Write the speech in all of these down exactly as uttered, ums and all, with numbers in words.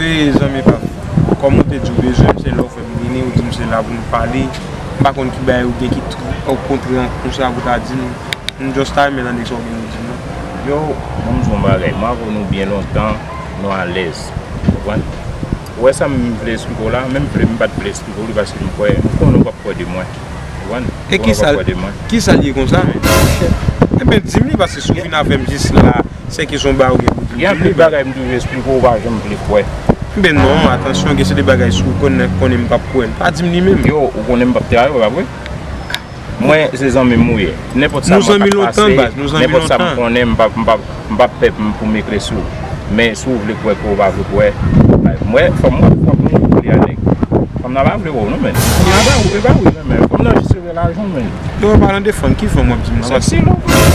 E zanmi pa m, kòm ou te di w bezwen m, se lè w fè m vini, ou di m se la pou nou pale. M pa konn ki bagay ou gen ki tr-, okontrè konsa pou ta di m. M just ta renmen tande sa w gen pou di m nan. Yo, ban m di w yon bagay. Mwen avè w nou byen lontan, nou alèz. Ou konprann? Ou wè sa m vle esplike w la, menm vle m pa t vle esplike w li paske m kwè, m konnen w p ap kwè de mwen. Ou konprann? E kisa, kisa l ye konsa? Ebyen, di m li, paske si w vin avè m jis la, se kesyon ba ou gen pou di m. Gen anpil bagay m toujou esplike w, ou pa janm vle kwè. Ebyen non, atansyon, gen se de bagay si w konnen, konnen m p ap kwè. Pa di m li menm. Yo, ou konnen m p ap trahir w, pa vre? Mwen, se zanmi m ou ye. Nenpòt sa mwen ka pase, nenpòt sa m konnen, m p ap, m p ap, m p ap pè pou m eklèsi w. Men si w vle kwè, kwè, ou pa vle kwè, mwen, fanm mwen, fanm mwen, ou vle a nèg. Fanm nan pa vle wè w non, men. E pa ou, e pa ou, men. Fanm nan jis rele lajan, men. Yo, palan de fanm, ki fanm w ap di m sa?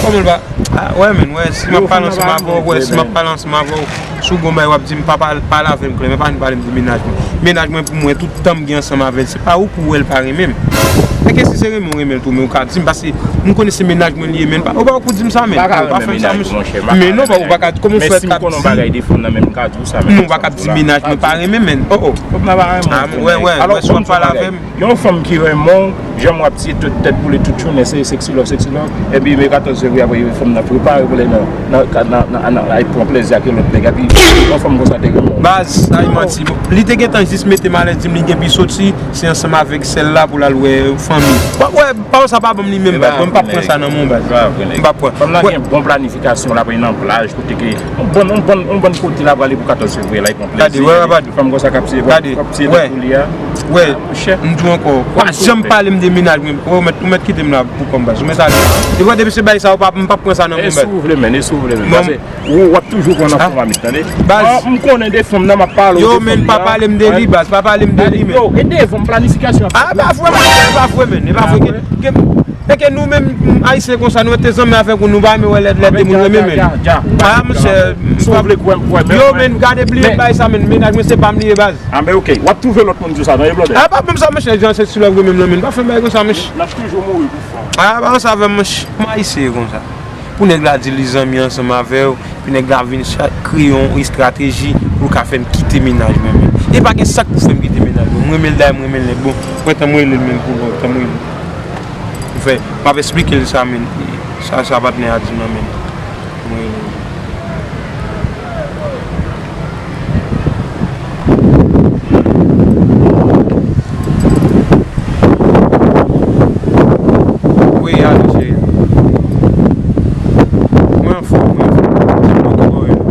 Kòman l pa, ah, wè, men, wè, si m ap pale ansanm avè w, wè, si m ap pale ansanm avè w, si w gon bagay w ap di m, pa pale, pale avè m klè, men pa vin pale m de mennaj mwen. Mennaj mwen pou mwen, tout tan m gen ansanm avè l, se pa ou pou w wè l pa renmen m. Enke si se renmen w renmen l tou, men ou ka di m, paske m konnen se mennaj mwen li ye, men pa, ou pa pou di m sa, men. Ou pa fè m sa, monchè. Men non, ou pa ka, kòman w fè ka di, men ou pa ka di mennaj mwen pa renmen m, men. Oh, oh. Wè, wè, wè, si w ap pale avè m. Yon fanm ki renmen w, janm w ap tiye tèt, tèt boule tout jounen, se sexy love, sexy love. Epi, men katòz fevriye apre, fanm nan prepare pou l nan, nan, nan, nan, nan, al pran plezi ak yon lòt nèg. Epi, yon fanm konsa te renmen w. Baz, sa e manti. Li te gentan jis mete m alèz, di m li gen pi soti, se ansanm avèk sè l la pou l al wè fanmi. Wè, wè, pawòl sa pa ban m li menm, baz. Mwen, m p ap pran sa nan men w, baz. M p ap pran. Fanm nan gen bon planifikasyon, l ap nan plaj, kote ke, yon bon, yon bon, yon bon kote l ap prale pou katòz fevriye la. Gade, wè, wè, gade. Fanm konsa k ap tiye, k ap tiye tèt pou li a. Wè, m di w ankò, pa janm pale m de mennaj mwen. Ou mèt, ou mèt kite m la pou kò m, baz. Ou mèt ale. E wè, depi se bagay sa, ou pa, m p ap pran sa nan men w, baz. E si w vle, men, e si w vle, men. Paske ou, w ap toujou pran nan fanm a mitan, tande. Baz. Ah, m konnen de fanm nan, m ap pale w de fanm nan. Yo, men, pa pale m de li, baz, pa pale m de li, men. Yo, e devan m planifikasyon ap fèt. Ah, pa vre, pa vre, men, e pa vre. Enke nou menm, Ayisyen konsa, nou rete zanmi avèk ou, nou pa renmen wè lè, lè de moun renmen, men. Ah, monchè, si w vle kwè m, kwè, men. Yo, men, gade, bliye bagay sa, men, mennaj mwen se pa m li ye, baz. Ah, men oke, w ap twouve lòt moun di w sa, non, e blòdè. Ah, pa ban m sa, monchè, jan se si lòt renmen m nan, men, pa fè bagay konsa, monchè. N ap toujou mouri pou fanm. Ah, pa konsa avè m, monchè. Kòman Ayisyen ye konsa? Pou nèg la di li zanmi ansanm avè w, epi nèg la vin cha-, kreye yon estrateji pou l ka fè m kite mennaj mwen, men. E pa gen sa k pou fè m kite mennaj mwen. M renmen l dayè, m renmen l nèt. Bon, mwen tan m rele l, men, pou, bon, tan m rele l. Ou fè, m ap esplike l sa, men. Sa, sa patnè a di m nan, men. Mwen rele l. Wi, alo, cheri. Mwen anfòm, mwen anfòm. Di m non, ki bò w ye la?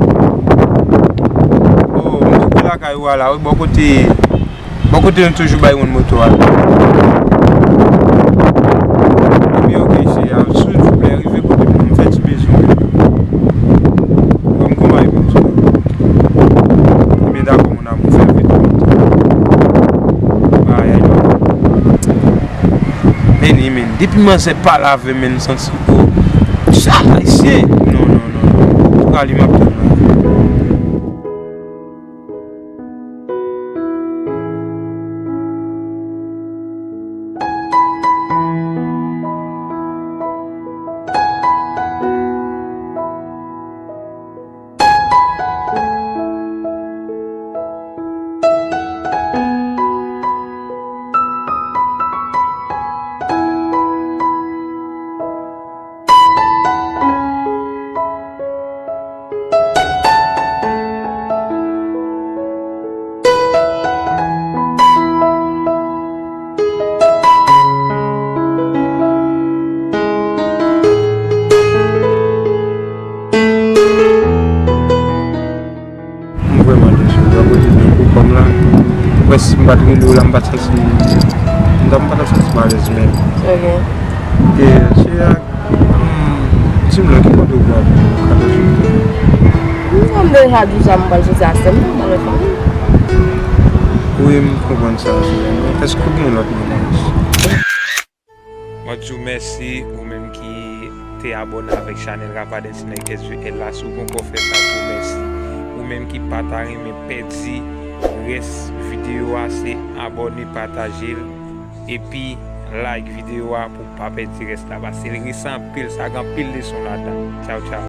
Oh, m tou pre lakay ou a la, wi, bò kote, bò kote nou toujou bay moun moto a la. Ebyen, oke, cheri, silvouplè, rive kote m, m fè ti bezwen. Bon, m konmay pou m di. Ebyen, dakò, mon amour, fè vit. Ay, ay, non. Men, men, depi manzè pale avè m, men, m santi, oh, sa, ayisyen. Non, non, non, non. Antouka, li m ap tann la. M vrèman dezole, w ap rele m pou kò m la. Mwen, si m pa t rele w la, m pa t santi, m ta, m pa t ap santi m alèz menm. Ok. E, se a, hmm, di m non, ki kote w pral pou katòz fevriye? M kwè m deja di w sa, m pral soti a sè m, m pral wè fanmi m. Wi, m konprann sa, se vre. Èske w gen lòt mennaj? Mwen di w mèsi, ou menm ki te abòne avèk chanèl Rapadensina K S V L la, si w poko fè sa tou, mèsi. Ou menm ki pa ta renmen pèdi rès videyo a, se abòne, pataje l, epi like videyo a pou w pa pèdi rès la, paske l riche anpil, sa gen anpil leson ladan. Tchaw, tchaw.